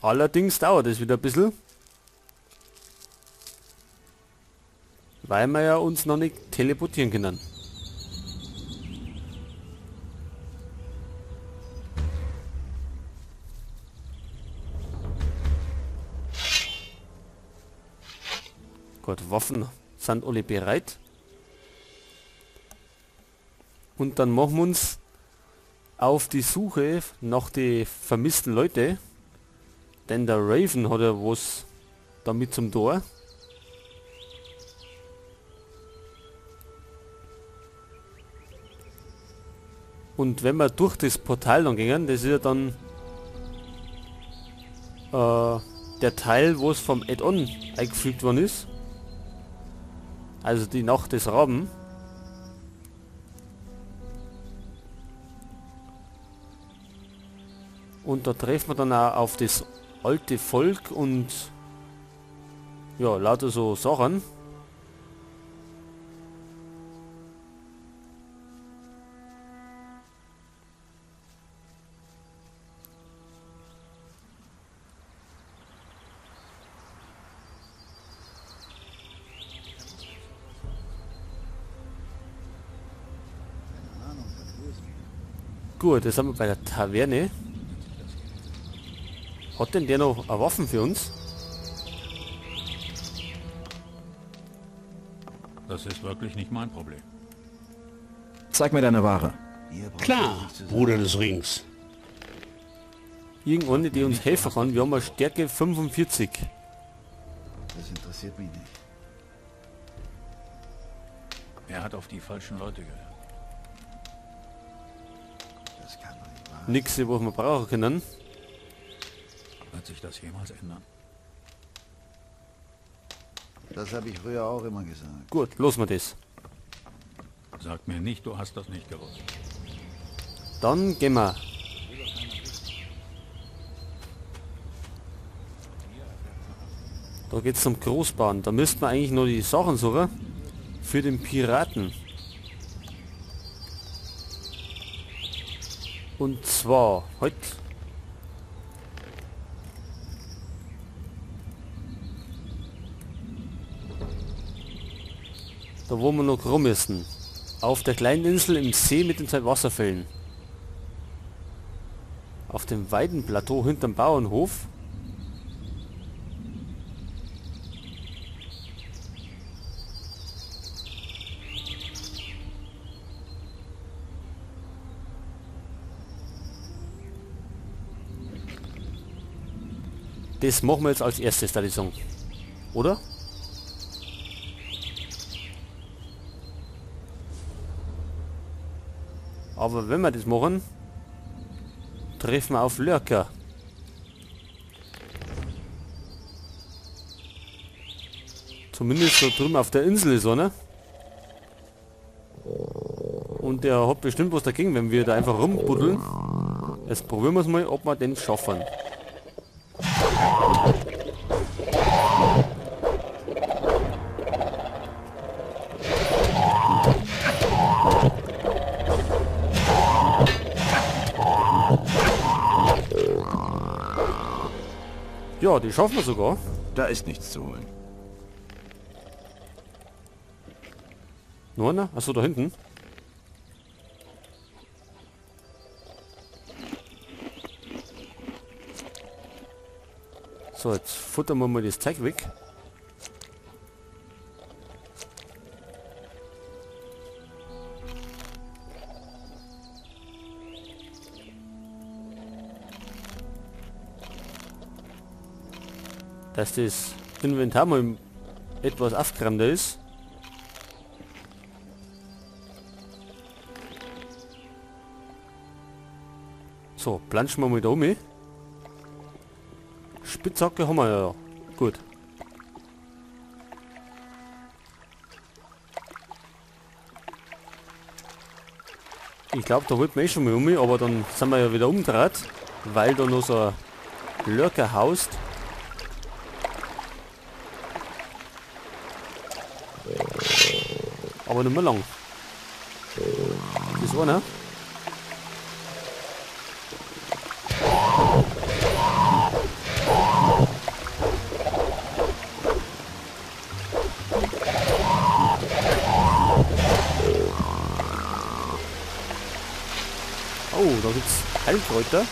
Allerdings dauert es wieder ein bisschen. Weil wir ja uns noch nicht teleportieren können. Gut, Waffen sind alle bereit. Und dann machen wir uns auf die Suche nach die vermissten Leute. Denn der Raven hat ja was damit zum Tor. Und wenn wir durch das Portal dann gehen, das ist ja dann der Teil, wo es vom Add-on eingefügt worden ist. Also die Nacht des Raben. Und da treffen wir dann auch auf das alte Volk und ja, lauter so Sachen. Gut, jetzt sind wir bei der Taverne. Hat denn der noch eine Waffe für uns? Das ist wirklich nicht mein Problem. Zeig mir deine Ware. Klar, Bruder des Rings. Irgendeine, die uns helfen kann. Wir haben eine Stärke 45. Das interessiert mich nicht. Er hat auf die falschen Leute gehört. Das kann doch nicht wahr sein. Nix, was wir brauchen können. Wird sich das jemals ändern? Das habe ich früher auch immer gesagt. Gut, los mal das. Sag mir nicht, du hast das nicht gewusst. Dann gehen wir. Da geht's zum Großbahn. Da müssten wir eigentlich nur die Sachen suchen. Für den Piraten. Und zwar heute. Da wo wir noch rum müssen. Auf der kleinen Insel im See mit den 2 Wasserfällen. Auf dem Weidenplateau hinterm Bauernhof. Das machen wir jetzt als erstes, da die Song. Oder? Aber wenn wir das machen, treffen wir auf Lurker. Zumindest da drüben auf der Insel ist einer. Und der hat bestimmt was dagegen, wenn wir da einfach rumbuddeln. Jetzt probieren wir's mal, ob wir den schaffen. Ja, die schaffen wir sogar. Da ist nichts zu holen. Nur einer? Achso, da hinten. So, jetzt futtern wir mal das Zeug weg. Dass das Inventar mal etwas aufgeräumter ist. So, planschen wir mal da um. Spitzhacke haben wir ja. Gut. Ich glaub, da wollten wir eh schon mal um, aber dann sind wir ja wieder umgedreht, weil da noch so ein Lurker haust. Aber nicht mehr lang. Das ist einer. Oh, da gibt's Heilkräuter.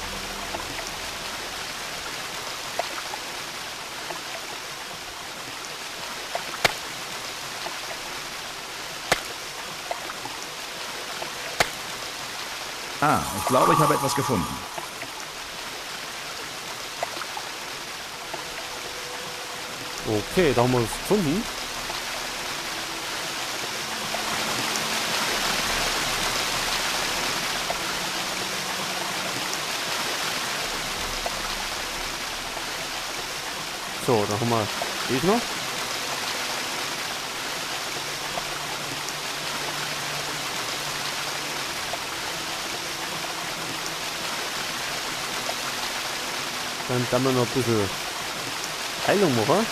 Ah, ich glaube, ich habe etwas gefunden. Okay, da haben wir es gefunden. So, da haben wir das noch. Dann kann man noch ein bisschen Heilung machen.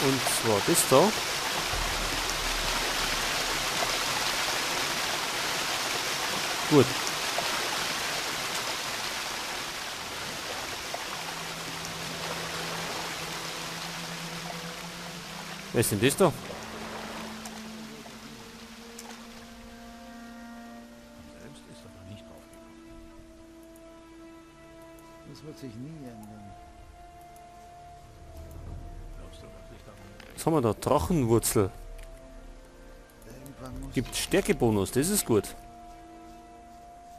Und zwar das da. Gut. Wer ist denn das da? Selbst ist aber nicht drauf gekommen. Das wird sich nie ändern. Glaubst du wirklich daran? Was haben wir da? Drachenwurzel. Gibt Stärkebonus, das ist gut.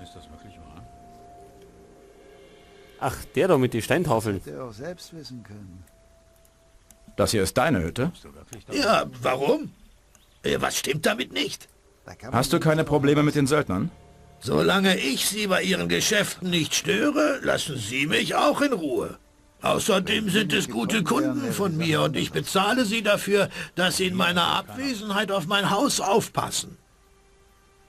Ist das wirklich wahr? Ach, der da mit den Steintafeln. Hätte er auch selbst wissen können. Das hier ist deine Hütte? Ja, warum? Was stimmt damit nicht? Hast du keine Probleme mit den Söldnern? Solange ich sie bei ihren Geschäften nicht störe, lassen sie mich auch in Ruhe. Außerdem sind es gute Kunden von mir und ich bezahle sie dafür, dass sie in meiner Abwesenheit auf mein Haus aufpassen.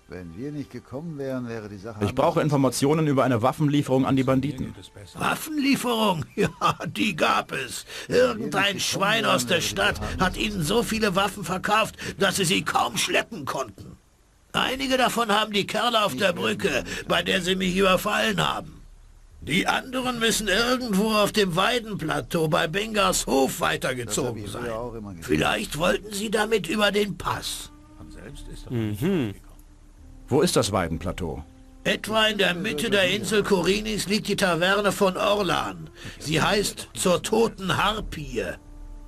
Wenn wir nicht gekommen wären, wäre die Sache... Ich brauche Informationen über eine Waffenlieferung an die Banditen. Waffenlieferung? Ja, die gab es. Irgendein Schwein aus der Stadt hat ihnen so viele Waffen verkauft, dass sie sie kaum schleppen konnten. Einige davon haben die Kerle auf der Brücke, bei der sie mich überfallen haben. Die anderen müssen irgendwo auf dem Weidenplateau bei Bengars Hof weitergezogen sein. Vielleicht wollten sie damit über den Pass. Mhm. Wo ist das Weidenplateau? Etwa in der Mitte der Insel Korinis liegt die Taverne von Orlan. Sie heißt zur toten Harpie.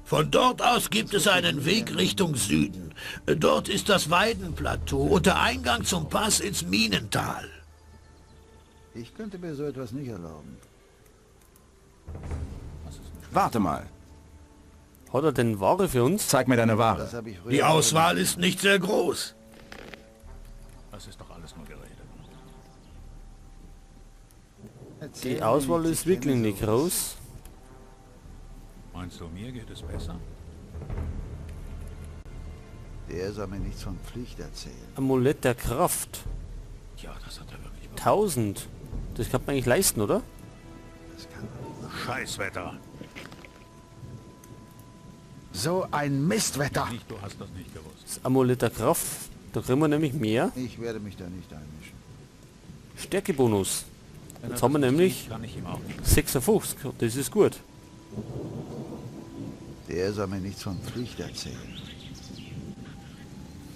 Von dort aus gibt es einen Weg Richtung Süden. Dort ist das Weidenplateau und der Eingang zum Pass ins Minental. Ich könnte mir so etwas nicht erlauben. Warte mal. Hat er denn Ware für uns? Zeig mir deine Ware. Die Auswahl ist nicht sehr groß. Das ist doch alles nur Gerede. Die Auswahl ist wirklich nicht groß. Meinst du, mir geht es besser? Der soll mir nichts von Pflicht erzählen. Amulett der Kraft. Ja, das hat er wirklich. 1000. Das kann man eigentlich leisten, oder? Das kann Scheißwetter. So ein Mistwetter. Nicht, du hast das nicht gewusst. Das Amulett der Kraft. Da kriegen wir nämlich mehr. Ich werde mich da nicht einmischen. Stärkebonus. Jetzt haben wir nämlich 56. Das ist gut. Der soll mir nichts von Pflicht erzählen.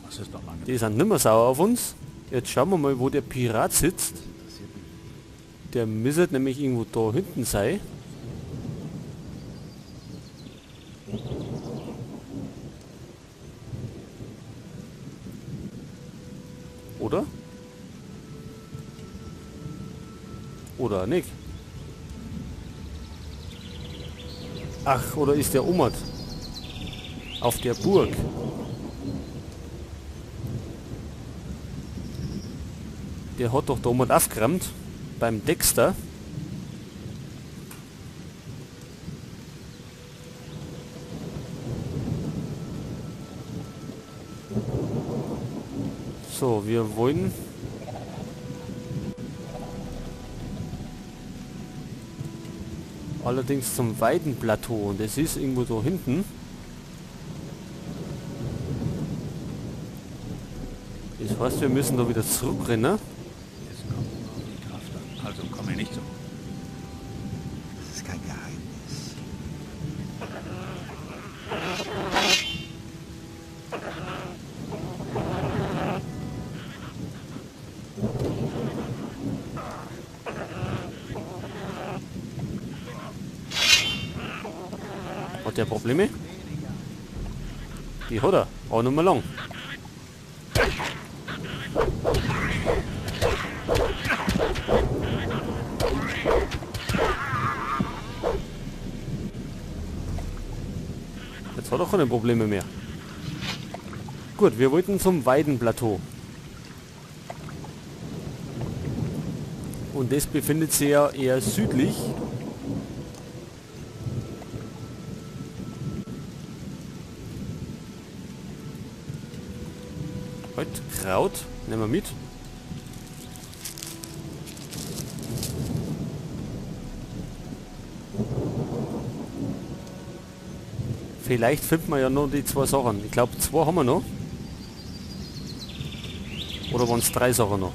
Das ist doch lange. Die sind nimmer sauer auf uns. Jetzt schauen wir mal, wo der Pirat sitzt. Der müsste nämlich irgendwo da hinten sein. Oder? Oder nicht? Ach, oder ist der Omad auf der Burg? Der hat doch der Omad aufgerammt beim Dexter. So, wir wollen allerdings zum Weidenplateau und es ist irgendwo da hinten. Das heißt, wir müssen da wieder zurückrennen. Es kommt nur auf die Kraft an. Also komm mir nicht so. Das ist kein Geheimnis. Hat der Probleme? Die hat er, aber nicht mehr lang. Jetzt hat er keine Probleme mehr. Gut, wir wollten zum Weidenplateau. Und das befindet sich ja eher südlich. Halt, Kraut, nehmen wir mit. Vielleicht finden wir ja noch die zwei Sachen. Ich glaube, zwei haben wir noch. Oder waren es drei Sachen noch?